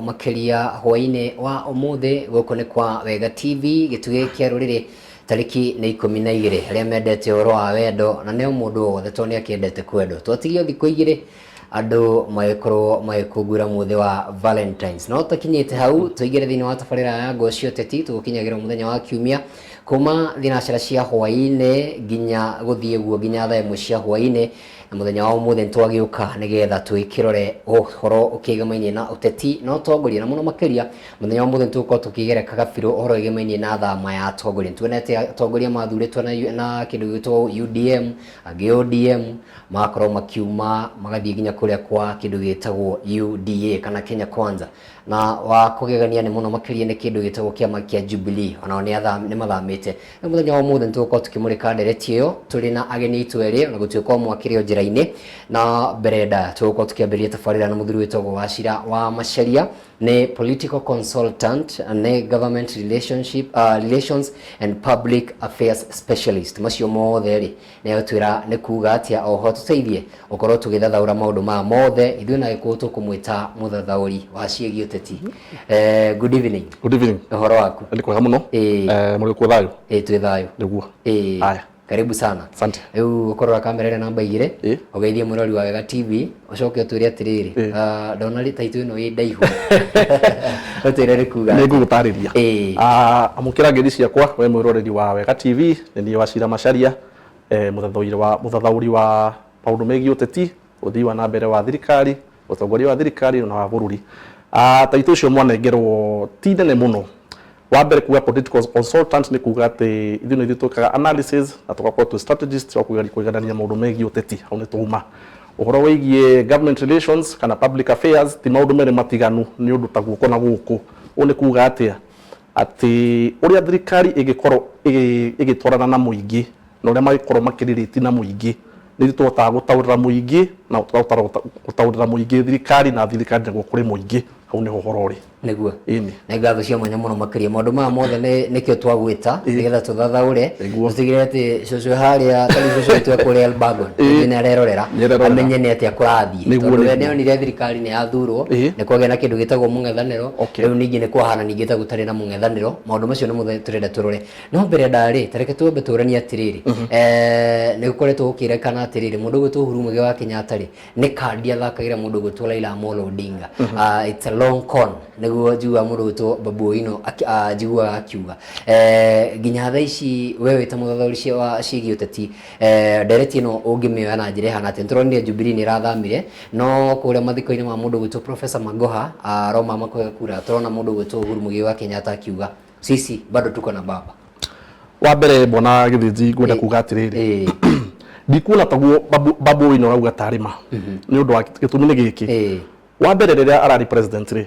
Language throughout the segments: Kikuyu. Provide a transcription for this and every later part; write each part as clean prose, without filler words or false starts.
makĩria hwainĩ wa ũmũthĩ. Gũkũ nĩ kwa Wega TV, gĩtugĩ kĩa rũrĩrĩ. Tarĩki nĩ 12. Arĩa mendete ũhoro wa wendo na nĩo mũndũ o wothe tondũ nĩ akĩendete kwendwo. Twatigio thikũ 2 andũ magĩkorwo magĩkũngũĩra mũthĩ wa Valentines. No tũkinyĩte hau tũingĩre thĩinĩ wa tabarĩra ya ngo cia ũteti tũgũkinyagĩra mũthenya wa kiumia kuma thinacara cia hwaĩ-inĩ nginya gũthiĩ guo nginya thaa 1 cia hwaĩ-inĩ. Na mũthenya wa ũmũthĩ nĩtwagĩũka nĩgetha tũgĩkĩrore ũhoro ũkĩgĩmainie na ũteti na ũtongoria, na mũno makĩria mũthenya wa ũmũthĩ nĩtũgũkorwo tũkĩgereka gabirũ ũhoro wĩgĩmainie na thama ya atongoria. Nĩtuonete atongoria mathurĩtwo na kĩndũ gĩgwĩtwo UDM, angĩ ODM, magakorwo makiuma magathiĩ nginya kũrĩa kwa kĩndũ gĩtagwo UDA kana Kenya Kwanza. Na wa kũgegania nĩ mũno makĩria nĩ kĩndũ gĩtagwo kĩama kĩa Jubilee, onao nĩ mathamĩte. Rĩu mũthenya wa ũmũthĩ nĩtũgũkorwo tũkĩmũrĩka ndereti ĩyo tũrĩ na ageni aitũ erĩ, ona gũtuĩka ũmwe akĩrĩ o njĩra-inĩ. Na mbere ndaya tũgũkorwo tũkĩambĩrĩria tabarĩra na mũthuri wĩtagwo Wachira wa Macharia, nĩ political consultant, nĩ government relations and public affairs specialist. Macio mothe rĩ nĩ agũtwĩra nĩ kuga atĩa, oho tũteithie gũkorwo tũgĩthathaũra maũndũ maya mothe. Ithuĩ na Gĩkũyũ tũkũmwĩta mũthathaũri wa ciĩgiĩ ũteti. Good evening. Good evening. Ũhoro waku? Nĩ kwega mũno. Mũrĩ kuo thayũ? Ĩĩ, twĩ thayũ. Nĩguo. Ĩĩ. Haya. Karibu sana. Asante. Rĩu ũkũrora kamera ĩrĩa namba 2, ũgeithie mũrori wa Wega TV, ũcoke ũtwĩre atĩrĩrĩ, ndona taitũ ĩno ĩ ndaihu, ũtwĩre nĩ kuga Nĩ ngũgũtarĩria. Amũkĩra ngeithi ciakwa we mwĩroreri wa Wega TV, nĩ niĩ Wachira Macharia, mũthathaũri wa maũndũ megiĩ ũteti, ũthii wa na mbere wa thirikari, ũtongoria wa thirikari na wa bũrũri. Taitũ ũcio mwanengerwo ti nene mũno. Wa mbere kuga political consultant nĩ kuga atĩ ithuĩ nĩ ithuĩ twĩkaga analysis na tũgakorwo twĩ strategist wa kũgeria kũiganania maũndũ megiĩ ũteti, hau nĩ twauma. Ũhoro wĩgiĩ government relations kana public affairs ti maũndũ merĩ matiganu, nĩ ũndũ ta guoko na gũkũ. Ũũ nĩ kuga atĩa? Atĩ ũrĩa thirikari ĩngĩkorwo ĩgĩtwarana na mũingĩ na ũrĩa mangĩkorwo makĩrĩrĩti na mũingĩ, nĩ ithuĩ tũhotaga gũtaũrĩra mũingĩ na gũtaũrĩra mũingĩ thirikari na thirikari nĩguo kũrĩ mũingĩ, hau nĩho ũhoro ũrĩ. Nĩguo. Ĩni. Nĩ ngatho cia mwanya mũno makĩria. Maũndũ maya mothe nĩkĩo twagwĩta nĩgetha tũthathaũre, tũtigĩrĩre atĩ cũcũ harĩa tarĩu cũcũ witũ e kũrĩa Elbagon nĩ arerorera, Nĩarerorera. amenye nĩ atĩa kũrathiĩ, tondũ we nĩonire thirikari nĩ yathurwo, nĩ kwagĩa na kĩndũ gĩtagwo mũng'ethanĩro. Rĩu ningĩ nĩ kwahana ningĩ ta gũtarĩ na mũng'ethanĩro. Maũndũ macio nĩmo tũrenda tũrore. No mbere ndarĩ, ta reke twambe tũranie atĩrĩrĩ, nĩ gũkoretwo gũkĩrekana atĩrĩrĩ, mũndũ ũgwĩtwo Uhuru Muigai wa Kenyatta rĩ, nĩ kandi athakagĩra mũndũ ũgwĩtwo Raila Amolo Odinga. It's a long con, nĩguo njiguaga mũndũ ũgwĩtwo Babu Owino njiguaga akiuga. Nginya thaa ici we wĩ ta mũthathaũri wa ciĩgiĩ ũteti, ndereti ĩno ũngĩmĩoya na njĩra ĩhana atĩa? Nĩtũronire Jubilee nĩ ĩrathamire, no kũrĩa mathiko-inĩ ma mũndũ ũgwĩtwo Professor Magoha, Roma makũhe kura, tũrona mũndũ ũgwĩtwo Uhuru Muigai wa Kenyatta akiuga sisi bado tuko na baba. Wa mbere bwana Gĩthĩnji, ngwenda kuga atĩrĩrĩ, ndikuona taguo Babu Owino arauga tarĩ ma, nĩ ũndũ wa gĩtũmi nĩ gĩkĩ. Wa mbere rĩrĩa ararĩ president rĩ,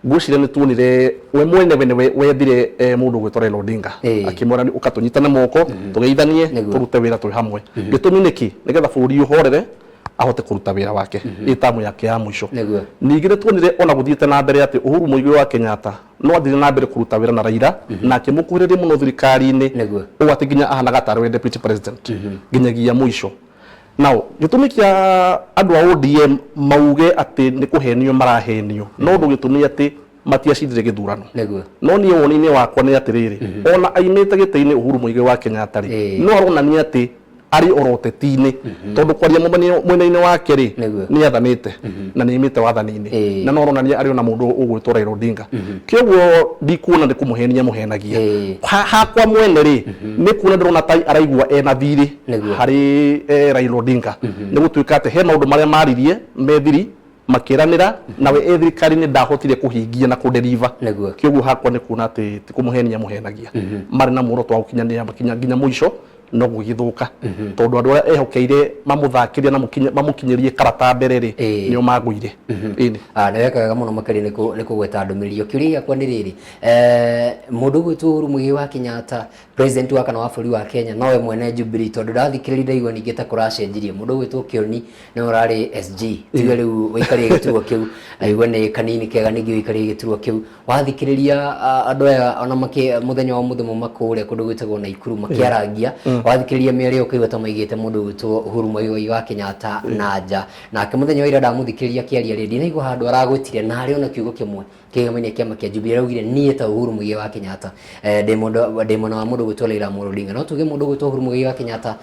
ngwĩciria nĩ tuonire we mwenyewe nĩwe wethire mũndũ ũgwĩtwo Raila Odinga, akĩmwĩra ũka tũnyitane moko, tũgeithanie, tũrute wĩra twĩ hamwe. Gĩtũmi nĩkĩ? Nĩgetha bũrũri ũhorere, ahote kũruta wĩra wake ĩ tamu yake ya mũico. Ningĩ nĩ tuonire ona gũthiĩte na mbere atĩ Uhuru Muigai wa Kenyatta no athire na mbere kũruta wĩra na Raila na akĩmũkuhĩrĩria mũno thirikari-inĩ, ũũ atĩ nginya ahanaga tarĩ we deputy president nginyagia mũico. Now gĩtũmi kĩa andũ a ODM mauge atĩ nĩ kũhenio marahenio no ũndũ gĩtũmi atĩ matiacindire gĩthurano. No niĩ woni-inĩ wakwa nĩ atĩrĩrĩ, ona aimĩte gĩtĩ-inĩ Uhuru Muigai wa Kenyatta rĩ, no aronania atĩ arĩ oro ũteti-inĩ, tondũ kwaria mwena-inĩ wake rĩ, nĩ athanĩte na nĩ aimĩte wathani-inĩ, na no aronania arĩ ona mũndũ ũgwĩtwo Raila Odinga. Kĩoguo ndikuona nĩ kũmũhenia mũhenagia. Hakwa mwene rĩ, nĩ kuona ndĩrona ta araigua ena thirĩ harĩ Raila Odinga, nĩ gũtuĩka atĩ he maũndũ marĩa maririe me thiri makĩranĩra nawe e thirikari-inĩ ndahotire kũhingia na kũdeliver. Kĩoguo hakwa nĩ kuona atĩ ti kũmũhenia mũhenagia, marĩ na muoroto wa gũkinyanĩra makinya nginya mũico, no gũgĩthũka tondũ andũ arĩa ehokeire mamũthakĩrie na mamũkinyĩrie karata mbere rĩ, nĩo magũire. Ĩni. Nĩ weka wega mũno makĩria nĩ kũgweta ndũmĩrĩri ĩyo. Kĩũria gĩakwa nĩ rĩrĩ, mũndũ ũgwĩtwo Uhuru Muigai wa Kenyatta, president wa kana wa bũrũri wa Kenya, nowe mwene Jubilee, tondũ ndathikĩrĩria ndaigua ningĩ ta kũracenjirie. Mũndũ ũgwĩtwo Kĩoni nĩwe ũrarĩ SG, tiwe rĩu ũikarĩire gĩturwa kĩu, na nĩ kanini kega ningĩ ũikarĩire gĩturwa kĩu. Wathikĩrĩria andũ aya ona mũthenya wa mũthĩ mauma kũrĩa kũndũ gwĩtagwo Naikuru makĩarangia, Wathikĩrĩria mĩario ũkaigua ta maigĩte mũndũ ũgwĩtwo Uhuru Muigai wa Kenyatta na nja. Nake mũthenya wa ira ndamũthikĩrĩria akĩaria rĩ, ndinaigua handũ aragwetire narĩ ona kiugo kĩmwe kĩgemaine kĩama kĩa Jubilee. Araugire niĩ ta Uhuru Muigai wa Kenyatta ndĩ mũndũ ndĩ mwena wa mũndũ ũgwĩtwo Raila Amolo Odinga. No tuge mũndũ ũgwĩtwo Uhuru Muigai wa Kenyatta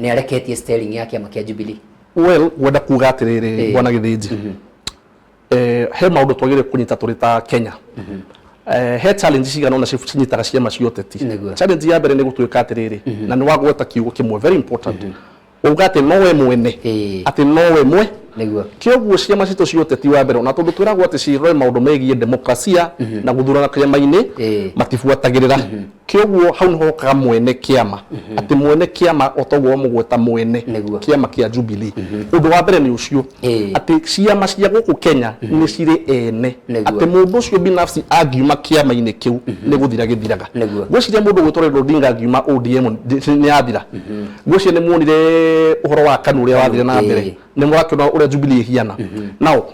nĩ areketie steering ya kĩama kĩa Jubilee. Well, ngwenda kuga atĩrĩrĩ, bwana Gĩthĩnji, he maũndũ twagĩrĩire kũnyita tũrĩ ta Kenya. He challenge cigana ũna cinyitaga ciama cia ũteti. Challenge ya mbere nĩ gũtuĩka atĩrĩrĩ, na nĩ wagweta kiugo kĩmwe very important, wauga atĩ nowe mwene, atĩ nowe mwe. Kĩoguo ciama citũ cia ũteti wa mbere, ona tondũ twĩragwo atĩ cirore maũndũ megiĩ demokrasia na gũthurana kĩama-inĩ, matibuatagĩrĩra. Kĩoguo hau nĩho hokaga mwene kĩama, atĩ mwene kĩama o toguo wamũgweta mwene kĩama kĩa Jubilee. Ũndũ wa mbere nĩ ũcio, atĩ ciama cia gũkũ Kenya nĩ cirĩ ene, atĩ mũndũ ũcio binafsi angiuma kĩama-inĩ kĩu nĩ gũthira gĩthiraga. Ngwĩciria mũndũ ũgwĩtwo Raila Odinga angiuma ODM nĩ yathira. Ngwĩciria nĩ muonire ũhoro wa KANU ũrĩa wathire na mbere, nĩ mũrakĩona ũrĩa Jubilee ĩhiana. Now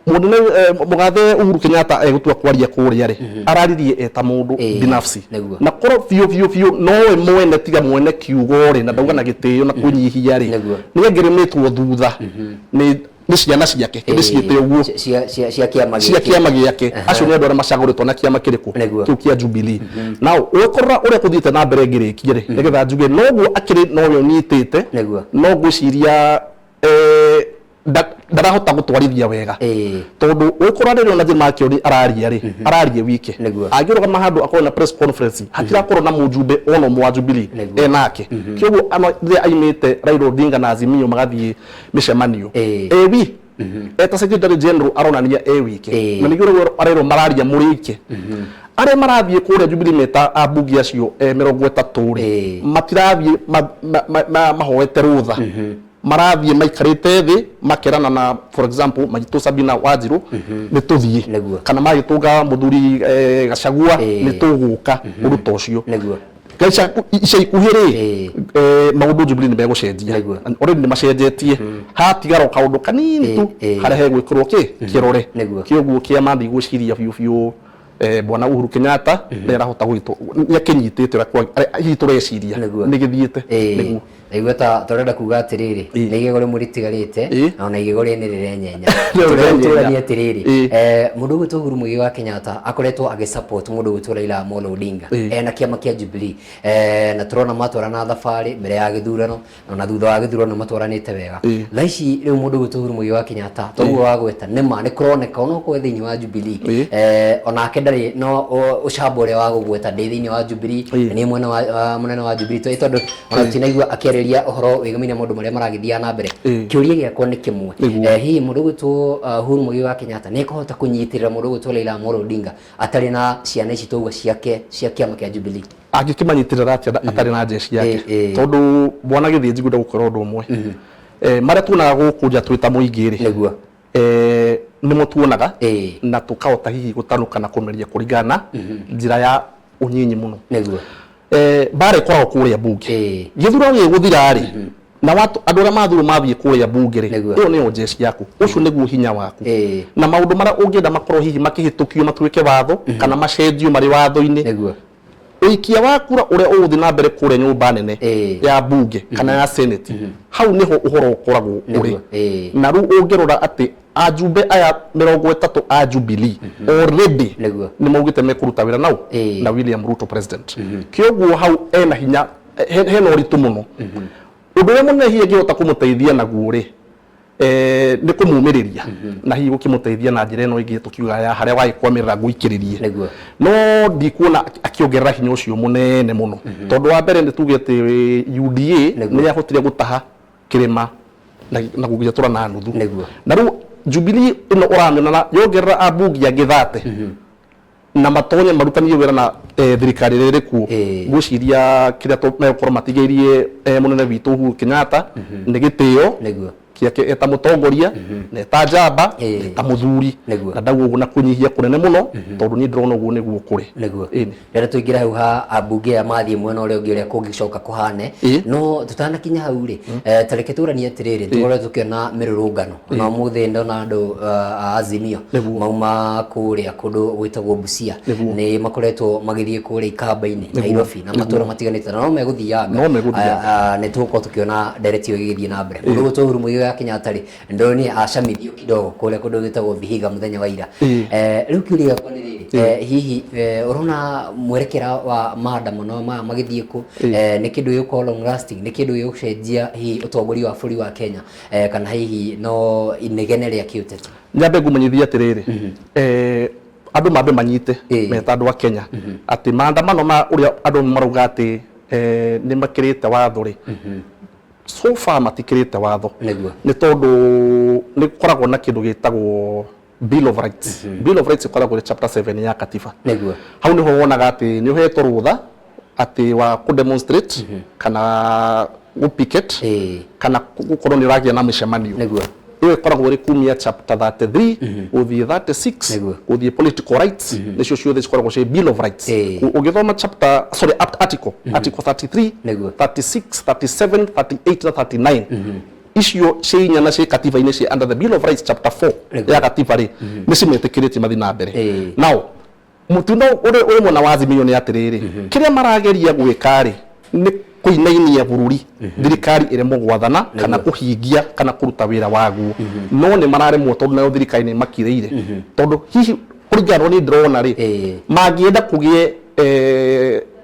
mũnene mũgathe Uhuru Kenyatta egũtua kwaria kũrĩa rĩ, araririe eta mũndũ binafsi, na korwo biũ biũ biũ nowe mwene tiga mwene kiugo rĩ, na ndauga na gĩtĩo na kwĩnyihia rĩ, nĩ angĩrĩmĩtwo thutha nĩ ciana ciake, ndĩciĩte ũguo, cia kĩama cia kĩama gĩake. Acio nĩ andũ arĩa macagũrĩtwo na kĩama kĩrĩkũ kĩu kĩa Jubilee. Now ũgĩkorora ũrĩa kũthiĩte na mbere ngĩrĩkie rĩ, nĩgetha njuge noguo akĩrĩ nowe ũnyitĩte, no ngwĩciria ndarahota gũtwarithia wega, tondũ ũgĩkora rĩrĩa ona Jeremiah Kioni araria rĩ, araria wike. Angĩrũgama handũ akorwo na press conference, hatirakorwo na mũjumbe ona ũmwe wa Jubilee enake. Kĩoguo rĩrĩa aimĩte Raila Odinga na Azimio magathiĩ mĩcemanio, ewi eta secretary general aronania e wike, na nĩguo rĩu arerwo mararia mũrĩ ike. Arĩa marathiĩ kũrĩa Jubilee meta ambunge acio 30 rĩ, matirathiĩ mahoete rũtha, marathiĩ maikarĩte thĩ makerana na, for example, maitũ Sabina Wanjiru, nĩ tũthiĩ, kana magĩtũnga mũthuri Gachagua, nĩ tũgũka, ũndũ ta ũcio. Ica ikuhĩ rĩ, maũndũ Jubilee nĩ megũcenjia. Already nĩ macenjetie, hatigara o kaũndũ kanini tu harĩa hegwĩkĩrwo kĩ kĩrore. Kĩoguo kĩama ndigwĩciria biũ biũ bwana Uhuru Kenyatta nĩ arahota gwĩtwo nĩ akĩnyitĩte ũrĩa hihi tũreciria nĩ gĩthiĩte. Nĩguo. Naigua ta tũrenda kuga atĩrĩrĩ, nĩ igego rĩmwe rĩtigarĩte, na ona igego rĩene rĩrenyenya. Tũrania atĩrĩrĩ, mũndũ ũgwĩtwo Uhuru Muigai wa Kenyatta akoretwo agĩsupport mũndũ ũgwĩtwo Raila Amolo Odinga ena kĩama kĩa Jubilee, na tũrona matwarana thabarĩ mbere ya gĩthurano na thutha wa gĩthurano matwaranĩte wega. Thaa ici rĩu mũndũ ũgwĩtwo Uhuru Muigai wa Kenyatta, toguo wagweta, nĩma nĩ kũroneka onokorwo thĩinĩ wa Jubilee, onake ndarĩ no ũcamba ũrĩa wa gũgweta ndĩ thĩinĩ wa Jubilee, nĩ mwena wa mũnene wa Jubilee, tondũ ona tũtinaigua akĩarĩria ũhoro wĩgamaine maũndũ marĩa maragĩthiaga na mbere. Kĩũria gĩakwa nĩ kĩmwe, hihi mũndũ ũgwĩtwo Uhuru Muigai wa Kenyatta nĩ ekũhota kũnyitĩrĩra mũndũ ũgwĩtwo Raila Amolo Odinga atarĩ na ciana ici twauga ciake cia kĩama kĩa Jubilee? Angĩkĩmanyitĩrĩra atĩa atarĩ na jeshi yake? Tondũ bwana Gĩthĩnji, ngwenda gũkwĩra ũndũ ũmwe, marĩa tuonaga gũkũ nja twĩ ta mũingĩ rĩ, nĩmo tuonaga na tũkahota hihi gũtanuka na kũmeria kũringana na njĩra ya ũnyinyi mũno. Mbara ĩkoragwo kũrĩa mbunge. Gĩthurano gĩgũthira rĩ, na andũ arĩa mathurwo mathiĩ kũrĩa mbunge rĩ, ĩyo nĩyo jeshi yaku, ũcio nĩguo hinya waku, na maũndũ marĩa ũngĩenda makorwo hihi makĩhĩtũkio matuĩke watho kana macenjio marĩ watho-inĩ, ũikia wa kura ũrĩa ũgũthiĩ na mbere kũrĩa nyũmba nene ya mbunge kana ya senate, hau nĩho ũhoro ũkoragwo ũrĩ. Na rĩu ũngĩrora atĩ ajumbe aya 30 a Jubilee already nĩ maugĩte mekũruta wĩra nau na William Ruto president, kĩoguo hau ena hinya, hena ũritũ mũno. Ũndũ ũrĩa mũnene hihi angĩhota kũmũteithia naguo rĩ, nĩ kũmũmĩrĩria na hihi gũkĩmũteithia na njĩra ĩno ĩngĩ tũkiuga ya harĩa wagĩkwamĩrĩra ngũikĩrĩrie, no ndikuona akĩongerera hinya ũcio mũnene mũno, tondũ wa mbere nĩ tuge atĩ UDA nĩ yahotire gũtaha kĩrĩma na gũgĩatũra na nuthu, na rĩu Jubilee ĩno ũramĩona na yongerera ambunge angĩ 30 na matonye marutanie wĩra na thirikari ĩrĩa ĩrĩ kuo, ngwĩciria kĩrĩa megũkorwo matigĩirie mũnene witũ Uhuru Kenyatta nĩ gĩtĩo. Kĩake eta mũtongoria na eta njamba, eta mũthuri. Na ndauga ũguo na kwĩnyihia kũnene mũno, tondũ niĩ ndĩrona ũguo nĩguo kũrĩ. Ĩni. Rĩrĩa tũingĩra hau ha ambunge aya mathiĩ mwena ũrĩa ũngĩ, ũrĩa kũngĩcoka kũhane, no tũtanakinya hau rĩ, ta reke tũranie atĩrĩrĩ, tũkoretwo tũkĩona mĩrũrũngano na ũmũthĩ ndona andũ a Azimio mauma kũrĩa kũndũ gwĩtagwo Busia, nĩ makoretwo magĩthiĩ kũrĩa ikamba-inĩ Nairobi na matũra matiganĩte, na no megũthianga. No megũthianga. Nĩ tũgũkorwo tũkĩona ndereti ĩyo ĩgĩthiĩ na mbere. Mũndũ ũgwĩtwo Uhuru Muigai wa Kenyatta rĩ, ndonire acamithio kidogo kũrĩa kũndũ gwĩtagwo Vihiga mũthenya wa ira. Rĩu kĩũria gĩakwa nĩ rĩrĩ, hihi ũrona mwerekera wa maandamano maya magĩthiĩ kũ, nĩ kĩndũ gĩgũkorwo long lasting, nĩ kĩndũ gĩgũcenjia hihi ũtongoria wa bũrũri wa Kenya, kana hihi no inegene rĩa kĩũteti? Nyambe ngũmenyithie atĩrĩrĩ, andũ mambe manyite meta andũ a Kenya atĩ maandamano ma ũrĩa andũ marauga atĩ nĩ makĩrĩte watho rĩ, so far matikĩrĩte watho. Nĩ tondũ nĩ gũkoragwo na kĩndũ gĩtagwo Bill of Rights. Bill of Rights ĩkoragwo ĩrĩ chapter 7 ya katiba. Hau nĩho wonaga atĩ nĩ ũhetwo rũtha atĩ wa kũ demonstrate kana gũ picket kana gũkorwo nĩ ũragĩa na mĩcemanio. Ĩyo ĩkoragwo ĩrĩ kumia chapter 33 gũthiĩ 36 gũthiĩ political rights, nĩcio ciothe cikoragwo ciĩ Bill of Rights. Ũgĩthoma chapter, sorry, article 33, 36, 37, 38 na 39, icio ciĩ inya na ciĩ katiba-inĩ, ciĩ under the Bill of Rights chapter 4 ya katiba rĩ, nĩ cimetĩkĩrĩtie mathiĩ na mbere. Now mũtino ũrĩ ũrĩ mwena wa Azimio nĩ atĩrĩrĩ, kĩrĩa marageria gwĩka rĩ, nĩ kũinainia bũrũri, thirikari ĩremwo gwathana kana kũhingia kana kũruta wĩra waguo, no nĩ mararemwo tondũ nayo thirikari nĩ makirĩire, tondũ hihi kũringana na ũrĩa niĩ ndĩrona rĩ, mangĩenda kũgĩe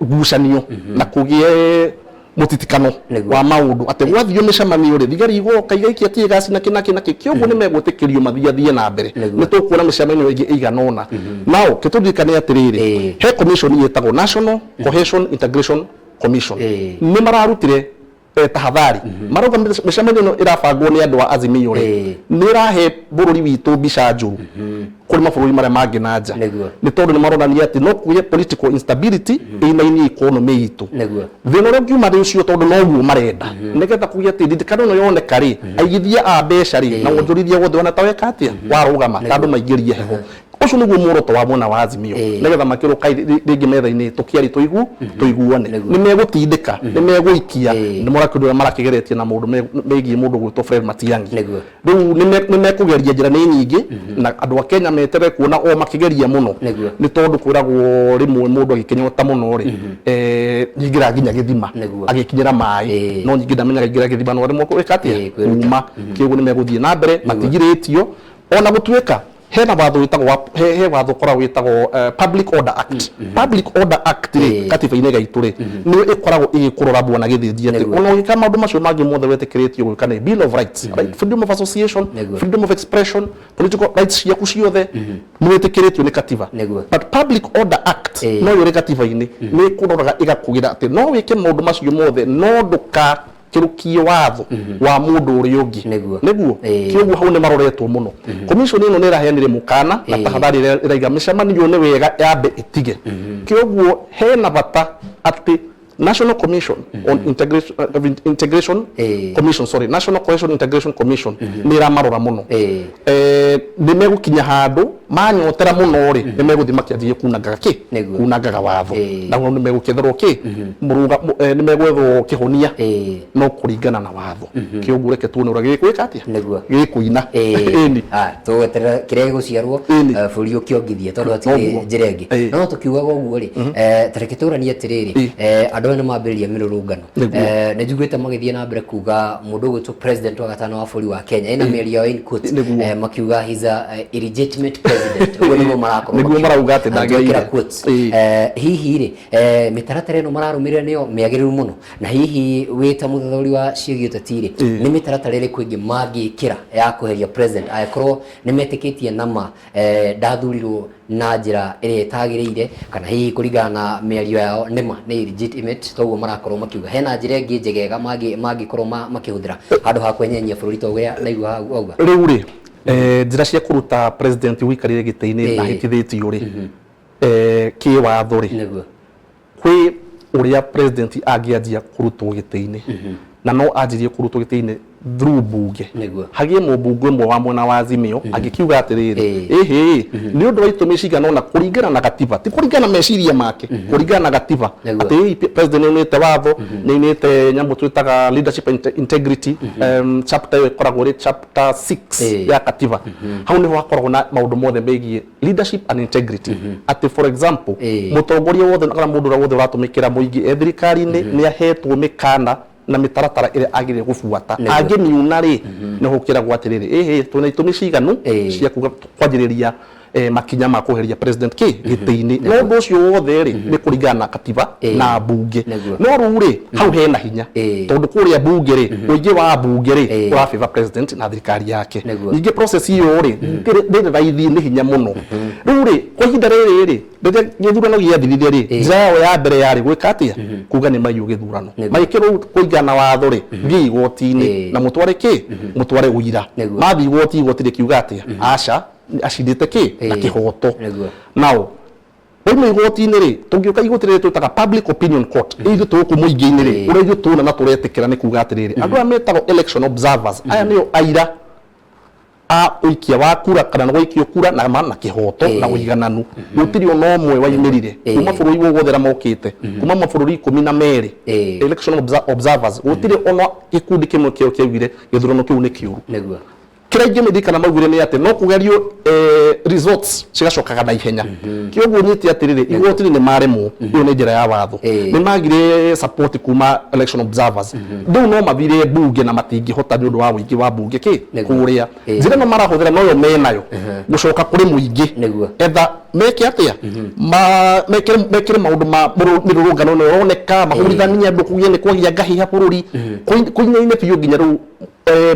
ngucanio na kũgĩe mũtitikano wa maũndũ atĩ gwathio mĩcemanio rĩ, thigari igoka igaikia tear gas na kĩ na kĩ na kĩ, kĩoguo nĩ megwĩtĩkĩrio mathiathiĩ na mbere. Nĩ tũkuona mĩcemanio ĩngĩ ĩigana ũna. Nao kĩtũririkane atĩrĩrĩ, he commission ĩtagwo National Cohesion Integration Commission, nĩ mararutire tahadhari, marauga mĩcemanio ĩno ĩrabangwo nĩ andũ a Azimio rĩ, nĩ ĩrahe bũrũri witũ mbica njũru kũrĩ mabũrũri marĩa mangĩ na nja, nĩ tondũ nĩ maronania atĩ no kũgĩe political instability ĩinainie economy itũ. Thĩna ũrĩa ũngiuma nĩ ũcio, tondũ noguo marenda, nĩgetha kũgĩe atĩ ndirikano ĩno yoneka rĩ, aigithia a mbeca rĩ, na wonjorithia wothe ona ta weka atĩa warũgama, ta andũ maingĩrie heho. Ũcio nĩguo muoroto wa mwena wa Azimio, nĩgetha makĩrwo kai rĩngĩ metha-inĩ tũkĩarie tũiguane. Nĩ megũtindĩka, nĩ megũikia, nĩ mũrakĩũndũ ũrĩa marakĩgeretie na maũndũ megiĩ mũndũ gwĩtwo Fred Matiang'i. Rĩu nĩ mekũgeria njĩra nĩ nyingĩ, na andũ a Kenya meterere kuona o makĩgeria mũno, nĩ tondũ kwĩragwo rĩmwe mũndũ agĩkĩnyota mũno rĩ, nyingĩra nginya gĩthima agĩkinyĩra maĩ, no nyingĩ ndamenyaga ingĩra gĩthima no rĩmwe gwĩka atĩa kuma kĩguo. Nĩ megũthiĩ na mbere, matigirĩtio ona gũtuĩka hena watho wĩtagwo wa he watho ũkoragwo wĩtagwo Public Order Act. Public Order Act rĩ, katiba-inĩ gaitũ rĩ, nĩyo ĩkoragwo ĩgĩkũrora bwana Gĩthĩnji atĩ ona ũgĩka maũndũ macio mangĩ mothe wetĩkĩrĩtio gwĩka nĩ Bill of Rights, right? Freedom of association, freedom of expression, political rights ciaku ciothe nĩ wĩtĩkĩrĩtio nĩ katiba. But Public Order Act no ĩrĩ katiba-inĩ, nĩ ĩkũroraga ĩgakũgĩra atĩ no wĩke maũndũ macio mothe no ndũkakĩrũkie watho wa mũndũ ũrĩa ũngĩ. Nĩguo. Kĩoguo hau nĩ maroretwo mũno. Commission ĩno nĩ ĩraheanire mũkana na tahadhari ĩrĩa ĩraiga mĩcemanio nĩ wega yambe ĩtige. Kĩoguo hena bata atĩ National Commission on Integration, Integration Commission, sorry, National Cohesion Integration Commission nĩ ĩramarora mũno. Nĩ megũkinya handũ manyotera mũno rĩ, nĩ megũthiĩ makĩanjie kunangaga kĩ kunangaga watho, na nĩ megũkĩetherwo kĩ nĩ megwethwo kĩhonia no kũringana na watho. Kĩoguo reke tuone ũrĩa gĩgwĩka atĩa, gĩkũina. Ĩni. Tũgweterera kĩrĩa gĩgũciarwo, bũrũri ũkĩongithie, tondũ hatirĩ njĩra ĩngĩ. No tũkiugaga ũguo rĩ, ta reke tũranie atĩrĩrĩ, andũ aya nĩ mambĩrĩria mĩrũrũngano. Nĩ njiguĩte magĩthiĩ na mbere kuga mũndũ ũgwĩtwo president wa gatano wa bũrũri wa Kenya ena mĩario yao in quotes, makiuga he's a illegitimate president, ũguo nĩguo marakorwo Nĩguo marauga atĩ ndagĩrĩire. Twekĩra quotes. Hihi rĩ, mĩtaratara ĩno mararũmĩrĩra nĩyo mĩagĩrĩru mũno, na hihi wĩ ta mũthathaũri wa ciĩgiĩ ũteti rĩ, nĩ mĩtaratara ĩrĩkũ ĩngĩ mangĩkĩra ya kweheria president angĩkorwo nĩ metĩkĩtie nama ndathurirwo na njĩra ĩrĩa ĩtagĩrĩire, kana hihi kũringana na mĩario yao nĩma nĩ illegitimate toguo marakorwo makiuga, hena njĩra ĩngĩ njegega mangĩkorwo makĩhũthĩra handũ ha kwenyenyia bũrũri ta ũrĩa ndaigua hau auga? Rĩu rĩ, njĩra cia kũruta president ũikarĩire gĩtĩ-inĩ ndahĩtithĩtio rĩ, kĩwatho rĩ, kwĩ ũrĩa president angĩanjia kũrutwo gĩtĩ-inĩ, na no anjirie kũrutwo gĩtĩ-inĩ. Through bunge. Hagĩe mũmbunge ũmwe wa mwena wa Azimio angĩkiuga atĩrĩrĩ, ĩhĩ, nĩ ũndũ wa itũmi cigana ũna kũringana na gatiba, ti kũringana na meciria make, kũringana na gatiba, atĩ ĩĩ, president nĩ aunĩte watho, nĩ aunĩte nyamũ twĩtaga leadership and integrity, chapter ĩyo ĩkoragwo ĩrĩ chapter 6 ya katiba. Hau nĩho hakoragwo na maũndũ mothe megiĩ leadership and integrity, atĩ for example, mũtongoria wothe kana mũndũ ũrĩa wothe ũratũmĩkĩra mũingĩ e thirikari-inĩ nĩ ahetwo mĩkana na mĩtaratara ĩrĩa agĩrĩire gũbuata. Angĩmiuna rĩ, nĩ gũkĩragwo atĩrĩrĩ, ĩhĩ, twĩna itũmi ciganu cia kuga kwanjĩrĩria makinya ma kweheria president kĩ gĩtĩ-inĩ. No ũndũ ũcio wothe rĩ, nĩ kũringana na katiba na mbunge. No rĩu rĩ, hau hena hinya, tondũ kũrĩa mbunge rĩ, ũingĩ wa mbunge rĩ, ũra favor president na thirikari yake. Ningĩ process ĩyo rĩ, ndĩrĩ raithi, nĩ hinya mũno. Rĩu rĩ, kwa ihinda rĩrĩ rĩ, rĩrĩa gĩthurano gĩathirire rĩ, njĩra yao ya mbere yarĩ gwĩka atĩa? Kuga nĩ maiywo gĩthurano. Magĩkĩrwo kũringana na watho rĩ, thiĩ igoti-inĩ na mũtware kĩ, mũtware ũira. Mathiĩ igoti, igoti rĩkiuga atĩa? Aca, acindĩte kĩ na kĩhoto. Nao wauma igoti-inĩ rĩ, tũngĩũka igoti rĩrĩ twĩtaga public opinion court, ithuĩ tũgũkũ mũingĩ-inĩ rĩ, ũrĩa ithuĩ tuona na tũretĩkĩra nĩ kuga atĩrĩrĩ, andũ aya metagwo election observers, aya nĩo aira a ũikia wa kura kana gũikio kura na ma na kĩhoto na ũigananu. Gũtirĩ ona ũmwe waimĩrire kuma bũrũri wothe ũrĩa mokĩte, kuma mabũrũri 12, election observers, gũtirĩ ona gĩkundi kĩmwe kĩao kĩaugire gĩthurano kĩu nĩ kĩũru. Kĩrĩa ingĩmĩririkana maugire nĩ atĩ no kũgerio, results cigacokaga na ihenya. Kĩoguo nyite atĩrĩrĩ, igoti nĩ maremwo, ĩyo nĩ njĩra ya watho, nĩ magire support kuma election observers, rĩu no mathire mbunge na matingĩhota nĩ ũndũ wa ũingĩ wa mbunge kĩ kũrĩa. Njĩra ĩno marahũthĩra noyo menayo gũcoka kũrĩ mũingĩ, etha meke atĩa, mekĩre maũndũ ma mĩrũrũngano ĩno ĩroneka mahũrithanie andũ, kũgĩe nĩ kwagĩa ngahiha bũrũri kũinaine biũ nginya rĩu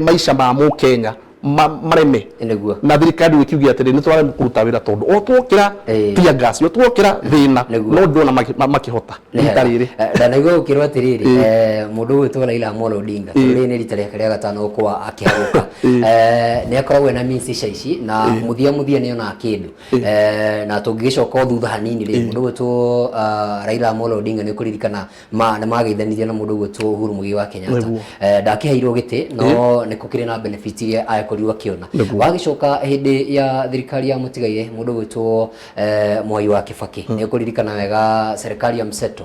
maica ma mũkenya mareme na thirikari rĩu ĩkiuge atĩrĩ, nĩ twaremwo kũruta wĩra tondũ o tuokĩra tear gas, o tuokĩra thĩna. No ndĩrona makĩhota rita rĩrĩ. Ndanaigua gũkĩrwo atĩrĩrĩ, mũndũ ũgwĩtwo Raila Amolo Odinga, tondũ rĩrĩ nĩ rita rĩake rĩa gatano gũkorwo akĩhagũka, nĩ akoragwo ena means ica ici na mũthia mũthia nĩ onaga kĩndũ. Na tũngĩgĩcoka o thutha hanini rĩ, mũndũ ũgwĩtwo Raila Amolo Odinga, nĩ ũkũririkana nĩ mageithanirie na mũndũ ũgwĩtwo Uhuru Muigai wa Kenyatta. Ndakĩheirwo gĩtĩ, no nĩ kũkĩrĩ na benefit iria akorirwo akĩona. Wagĩcoka hĩndĩ ya thirikari ya mũtigaire mũndũ ũgwĩtwo Mwai wa Kibaki, nĩ ũkũririkana wega serikali ya mseto,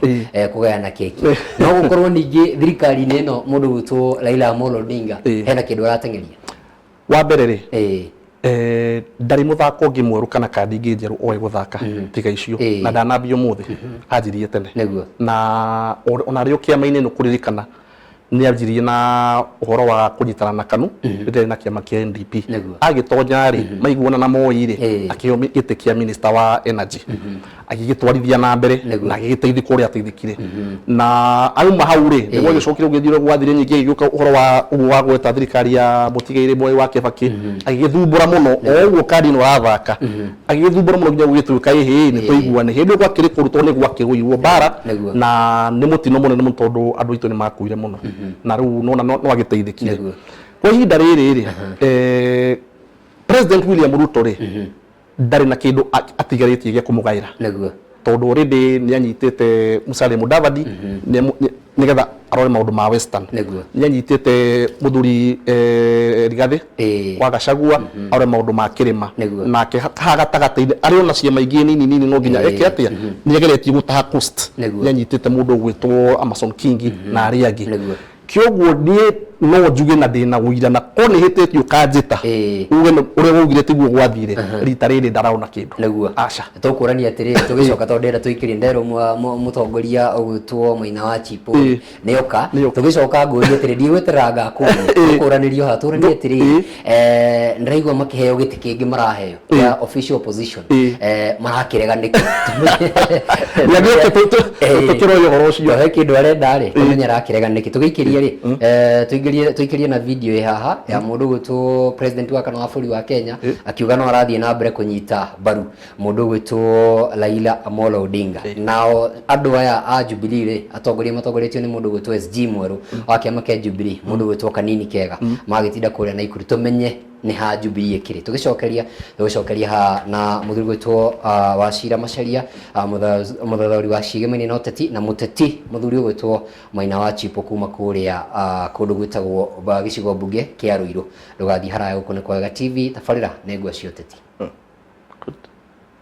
kũgayana keki. No gũkorwo ningĩ thirikari-inĩ ĩno mũndũ ũgwĩtwo Raila Amolo Odinga hena kĩndũ arateng'eria. Wa mbere rĩ, ndarĩ mũthako ũngĩ mwerũ kana kandi ingĩ njerũ oĩ gũthaka tiga icio. Na ndanambia ũmũthĩ, anjirie tene. Na ona arĩ o kĩama-inĩ, nĩ kũririkana nĩ anjirie na ũhoro wa kũnyitana na KANU rĩrĩa arĩ na kĩama kĩa NDP. Agĩtonya rĩ, maiguana na Moi rĩ, akĩheo gĩtĩ kĩa minister wa energy, agĩgĩtwarithia na mbere na agĩgĩteithĩka ũrĩa ateithĩkire. Na auma hau rĩ, nĩguo agĩcokire gũgĩthiĩ ũrĩa gwathire. Nyingĩ agĩũka ũhoro wa ũguo wa gweta thirikari ya mũtigairĩ Moi wa Kibaki, agĩgĩthumbũra mũno o ũguo kandi ĩno arathaka, agĩgĩthumbũra mũno nginya gũgĩtuĩka ĩhĩ nĩ tũiguane. Hĩndĩ ĩyo gwakĩrĩ kũru tondũ nĩ gwakĩgũirwo mbara na nĩ mũtino mũnene mũno tondũ andũ aitũ nĩ makuire mũno, na rĩu nona no agĩteithĩkire. Kwa ihinda rĩrĩ rĩ, President William Ruto rĩ, ndarĩ na kĩndũ atigarĩtie gĩa kũmũgaĩra, tondũ already nĩ anyitĩte Musalia Mudavadi nĩgetha arore maũndũ ma Western, nĩ anyitĩte mũthuri Rigathĩ wa Gachagua arore maũndũ ma kĩrĩma, nake haha gatagatĩ-inĩ arĩ ona ciama ingĩ nini nini no nginya eke atĩa, nĩ ageretie gũtaha Coast, nĩ anyitĩte mũndũ ũgwĩtwo Amason Kingi na arĩa angĩ. Kĩoguo niĩ no njuge na ndĩna ũira, na korwo nĩ hĩtĩtie ũkanjĩta uge ũrĩa waugire tiguo gwathire, rita rĩrĩ ndarona kĩndũ. Aca. Tũkũrania atĩrĩrĩ, tũgĩcoka, tondũ ndĩrenda tũikĩrie nderwo mũtongoria ũgwĩtwo Maina wa Chipo nĩoka. Tũgĩcoka ngũrie atĩrĩ, ndigweterera ngakũria, tũkũranĩrio haha tũranie atĩrĩrĩ, ndĩraigua makĩheo gĩtĩ kĩngĩ maraheo kĩa official opposition, marakĩrega nĩkĩ? Nĩagĩũke tũkĩroe ũhoro ũcio. He kĩndũ arenda rĩ, tũmenye arakĩrega nĩkĩ. Tũgĩikĩrie rĩ, tũingĩrie tũikĩrie na video ĩ haha ya mũndũ ũgwĩtwo president wa kana wa bũrũri wa Kenya, akiuga no arathiĩ na mbere kũnyita mbaru mũndũ ũgwĩtwo Raila Amolo Odinga. Nao andũ aya a Jubilee rĩ, atongoria matongoretio nĩ mũndũ ũgwĩtwo SG mwerũ wa kĩama kĩa Jubilee, mũndũ ũgwĩtwo Kanini Kega, magĩtinda kũrĩa Naikuru. Tũmenye Nĩ ha Jubilee ĩkĩrĩ tũgĩcokeria tũgĩcokeria ha na mũthuri gwĩtwo Wachira Macharia, mũthathaũri wa ciĩgemaine na ũteti na mũteti mũthuri ũgwĩtwo Maina wa Chipo kuma kũrĩa kũndũ gwĩtagwo gĩcigo mbunge kĩa Ruiru. Ndũgathiĩ haraya, gũkũ nĩ kwa Wega TV, tabarĩra nĩ ngwa cia ũteti.